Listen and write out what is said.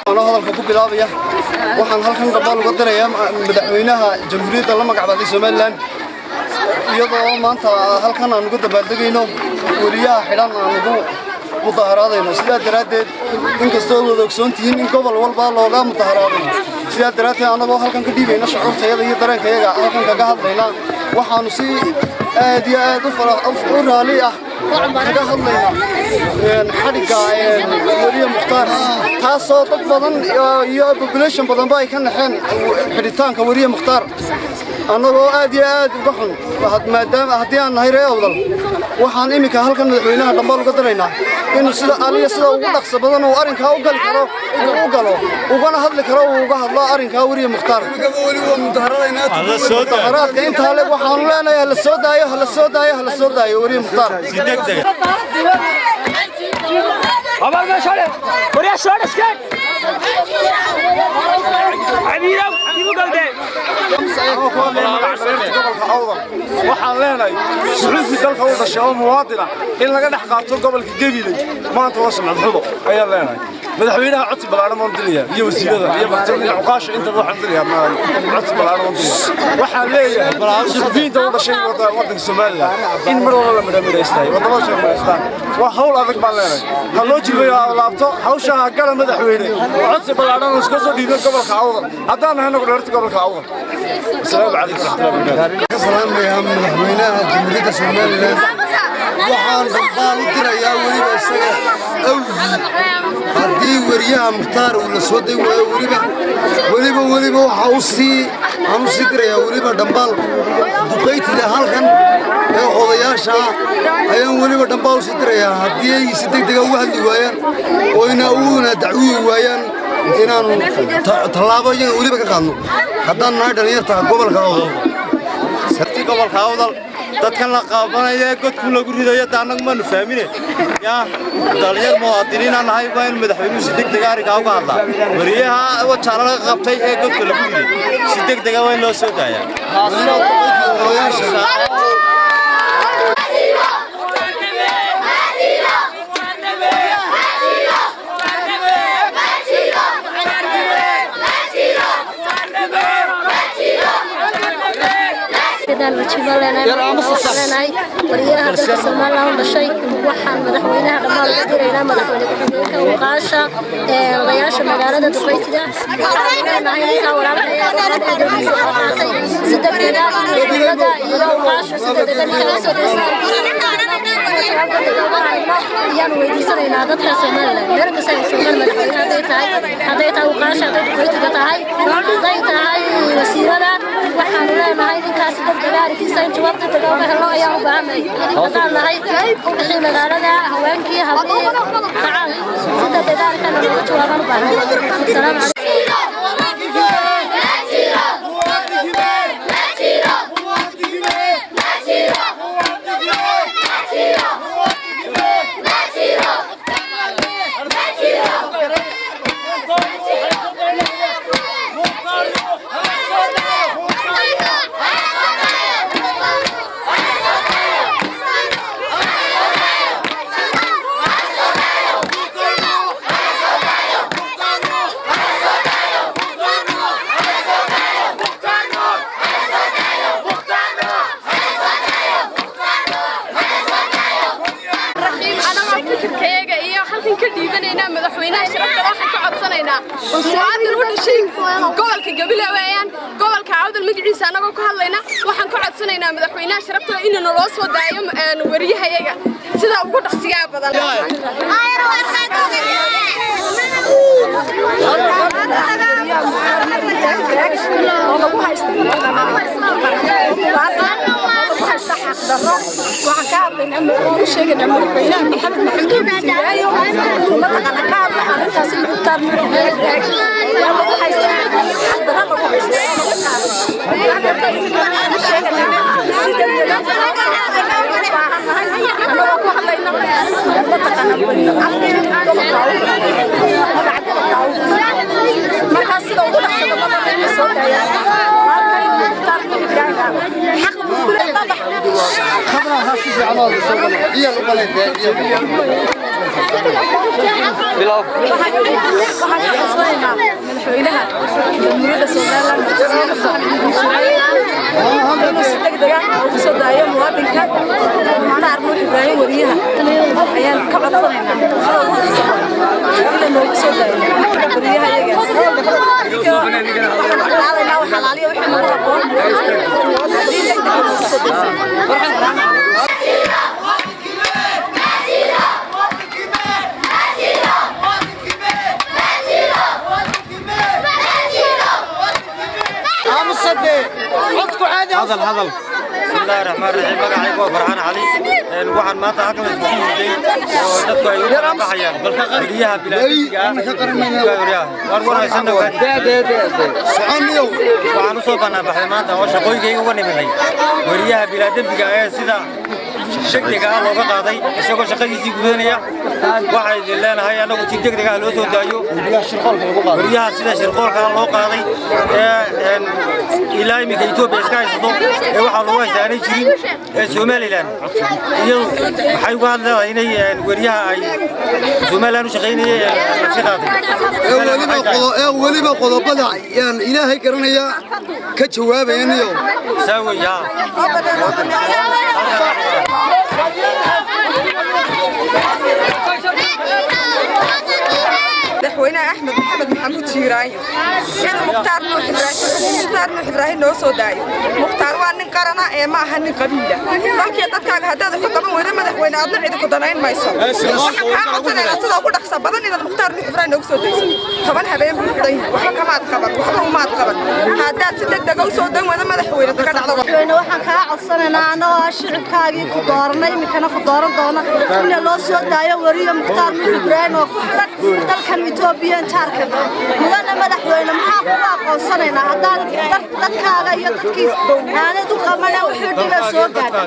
Anoo hadalka ku bilaabaya, waxaan halkan dhammaan uga dirayaa madaxweynaha jamhuuriyadda la magacbaaday Somaliland, iyadoo maanta halkan aan uga dabaaldegayno weriyaha xidhan, aan ugu mudaharaadayno. Sidaa daraaddeed, inkastoo wada ogsoon tihiin in gobol walba looga mudaharaadayo, sidaa daraaddeed annagoo halkan ka dhiibayna shucuurtayada iyo dareenkayaga, halkan kaga hadlayna, waxaanu si aad iyo aad u raali ah kaga hadlaynaa xadhigga weriye Mukhtaar, taasoo dad badan iyo population badanba ay ka naxeen xidhitaanka weriye Mukhtaar. Annagoo aad iyo aad uga xun, maadaama haddii aan nahay reer Awdal, waxaan iminka halkan madaxweynaha dhambaal uga diraynaa inuu sida aliya sida ugu dhaqso badan uu arrinkaa u gali karo uu u galo, ugana hadli karo, uu uga hadlo arrinkaa weriye Mukhtaar. Mudaharaadka intaa le waxaanu leenahay: hala soo daayo, hala soo daayo, hala soo daayo weriye Mukhtaar. Gobolka Awdal waxaan leenahay, suxuufi dalka u dhashay oo muwaadina in laga dhex qaato gobolka Gabiley maanta waa sumcad xumo ayaan leenahay. Madaxweynaha codsi ballaaran baan dirayaa, iyo wasiirada iyo martida iyo cuqaasha intaba waxaan dirayaa codsi ballaaran baan dirayaa. Waxaan leeyahay suxufiyiinta u dhashay waddanka Somaliland in mar walba la midhamidhaystaay waddamada sheekmaystaan waa hawl adag baan leenahay. Ha loo jilbayo, ha laabto hawsha, ha gala madaxweyne. Oo codsi ballaaran oo iska soo dhiibay gobolka Awdal haddaan nahay anagu dheerta gobolka Awdal. Asalaamu calaykum waraxmatullahi wabarakaatu. Salaamayaa madaxweynaha jamhuuriyadda Somaliland. Waxaan dhambaal u dirayaa weliba isaga awgii, haddii weriyaha Mukhtaar uu la soo day waayo, weliba weliba weliba waxaa u sii aan u sii dirayaa weliba dhambaal duqaytida halkan ee odayaasha ah ayaan weliba dhambaal u sii dirayaa, haddii ay si degdega uga hadli waayaan oo ina uuna dacwiyi waayaan, inaanu tallaabo iyaga weliba ka qaadno haddaan nahay dhallinyarta gobolka Awdal. Sarti gobolka Awdal, dadkan la qaabanaya ee godku lagu ridayo, da annagu maanu fahmine. Yaa dhalinyar muwaadiniinaan nahay, waa in madaxweynuhu si degdega arrinkaa uga hadlaa. Weriyaha Wajaale laga qabtay ee godka lagu riday si degdega waa in loo soo daayaa. Odayaasha. Leenahay wariyaha dalka Somaliland u dhashay, waxaan madaxweynaha dhammaan uga diraynaa, madaxweyne ku-xigeenka, uqaasha, odayaasha magaalada, duqaytida, waxaan leenahay ninkaa walaalka ee dalkiisa ka qaatay si degdega dowladda iyo uqaashu si degdega ninkaa usoo dirsa ayaan weydiisanaynaa. Dadka Somaliland meel kasta ay joogaan, madaxweyne hadday tahay, hadday tahay uqaasha, hadday duqaytiga tahay, hadday tahay wasiirada, waxaanu leenahay ninkaasi degdega arrinkiisa in jawaab degdega uga helno ayaan u baahannahay. Haddaan nahay wixii magaalada, haweenkii, hablihii kacaan, si degdega arrinkan looga jawaabaan u baahannahay. Asalaamu calaykum. Anagoo fikirkayaga iyo halkan ka dhiibanaynaa, madaxweynaha sharafta waxaan ka codsanaynaa, muwaadin u dhashay gobolka Gabiley weeyaan, gobolka Awdal magaciisa anagoo ku hadlayna, waxaan ka codsanaynaa madaxweynaha sharafta inuu naloo soo daayo wariyahayaga sida ugu dhaqsigaa badan. Lagu haysta xaqdarro. Waxaan ka hadlaynaa oon u sheegaynaa madaxweynaha Maxamed Maxamuud Siilaayo inuu mataqaana ka hadla arrintaasi. Mukhtaar Nuur waa lagu haysta xaqdarro, lagu haysta lagu qaaday. Waxaan u sheegaynaa si degdega baahannahay, annagoo ku hadlayna mataqaana afka gobolka Awdal, magaca gobolka Awdal. Waxaan ka codsanaynaa madaxweynaha Jamhuuriyadda Somaliland inuu si degdeg ah ugu soo daayo muwaadinka Mukhtaar Nuux Ibraahim. Wariyaha ayaan ka codsanaynaa sida ugu dhaqso badan in noogu soo daayo wariyaha iyagaas. Waxaan qaadaynaa wax xalaaliya wixii nagu habboon haddii degdeg noogu soo dayso. Hadal hadal. Bismillahi raxmaan raxiim. Magacaygu waa Farxaan Cali. Waxaan maanta halkan iskugu yimiday oo dadku ay u baxayaan weriyaha bilaadhiga ah. Waan warhaysana. Waxaan usoo banaanbaxday maanta oo shaqooyinkayga uga niminay weriyaha bilaadembiga ee sida degdega ah looga qaaday isagoo shaqadiisii gudanaya. Waxay idin leenahay annagu si degdeg ah loo soo daayo weriyaha sida shirqoolka loo qaaday ee ilaa iminka Etoobiya iska haysato, ee waxaa lagu haysta aanay jirin, ee Somaliland iyadu maxay uga hadleedahay inay weriyaha ay Somaliland u shaqaynayay si qaaday. Ee weliba qodobada yaan Ilaahay garanaya ka jawaabayaniyo. Saa wey haa. Madaxweynaha Axmed Maxamed Maxamuud Siiraayo inuu Mukhtaar Nuux Ibraahim, Mukhtaar Nuux Ibraahim noo soo daayo. Mukhtaar waa nin qarana ee ma aha nin qabiila. Dalkii dadkaaga haddaad wax u qaban weydo, madaxweyne, aadna cidi ku danayn mayso. Waxaan kaa codsanaynaa sida ugu dhaqsa badan inaad Mukhtaar Nuux Ibraahim noogu soo dayso. 10 habeen buu xidhan yahay, waxba kamaad qaban, waxba umaad qaban. Haddaad si degdega u soo dan weydo, madaxweyne, daga dhacdo. Madaxweyne, waxaan kaa codsanaynaa annagoo ah shicibkaagii ku dooranay, iminkana ku dooran doona, in loo soo daayo weriye Mukhtaar Nuux Ibraahim oo ku xidhan dalkan Etoobiya jaarka. Mudane madaxweyne, maxaa kugu aqoonsanaynaa haddaan dadkaaga iyo dadkiis aanad u qabana wixii dhiba soo gaadha?